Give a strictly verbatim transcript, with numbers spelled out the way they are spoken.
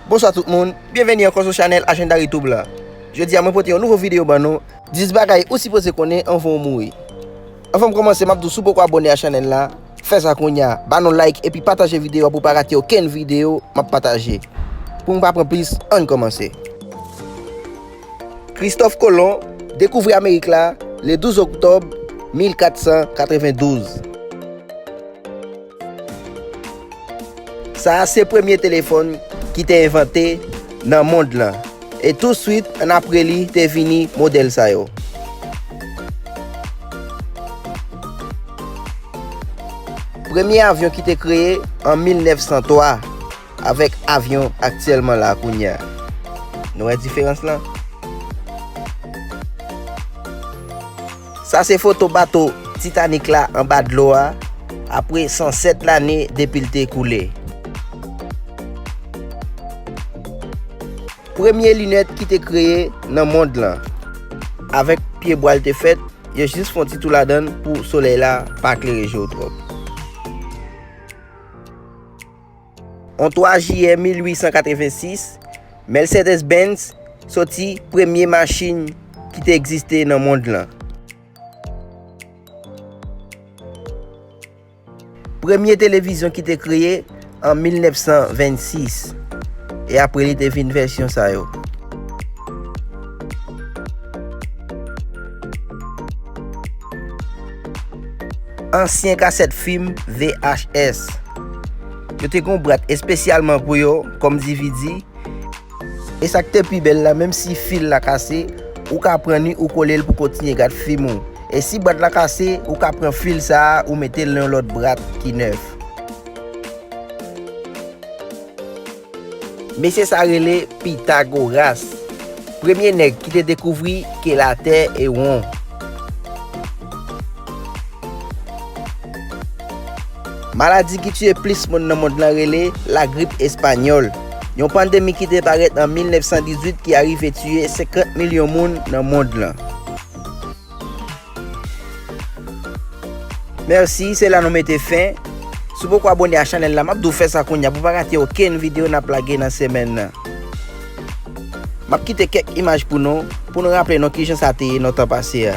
Bonswa tout moun, byenveni ankò sou chanèl Agenda Retour Blanc. Jodi a mwen pote yon nouvo videyo ban nou, dis bagay ou sipoze konnen anvan w mouri. Anvan m kòmanse, m ap di w si w poko abòne a chanèl la, fè sa kounye a, ba nou like epi pataje videyo a pou w pa rate okenn videyo m ap pataje. Pou m pa pran plis, ann kòmanse. Christophe Colomb dekouvri Amerik la le douz oktòb mil kat san katrevendouz. Sa a se premye telefòn ki te envante nan mond lan, e touswit annapre li te vini modèl sa yo. Premye avyon ki te kreye an mil nèf san twa avèk avyon aktyèlman la kounye a. Nou wè diferans lan? Sa se foto bato Titanic la anba dlo a, apre san sèt lane depi l te koule. Premye linèt ki te kreye nan mond lan. Avèk pye bwa l te fèt, yo jis fè yon ti tou ladan l pou solèy la pa klere je w twòp. On twa jiyè mil uit san katrevensis, Mercedes-Benz soti premye machin ki te egziste nan mond lan. Premye televizyon ki te kreye an mil nèf san vennsis, e apre li te vin vèsyon sa yo. Ansyen kasèt fim V H S. Yo te gen yon bwat espesyalman pou yo, kòm D V D. E sa k te pi bèl la, menm si fil la kase, ou ka pran li, ou kole l pou kontinye gad fim ou. E si bwat la kase, ou ka pran fil sa a, ou mete l nan yon lòt bwat ki nèf. Mesye sa rele Pythagoras, premye nèg ki te dekouvri ke latè e won. Maladi ki tiye plis moun nan mond lan rele lagrip espanyòl, yon pandemi ki te parèt an mil nèf san dizuit ki arive tiye senkant milyon moun nan mond lan. Mèsi, se la nou mete fen. Si w poko abòne a chanèl la, m ap di w fè sa kounye a pou w pa rate okenn videyo n ap lage nan semèn nan. M ap kite kèk imaj pou nou, pou nou raple nou kijan sa te ye nan tan pase a.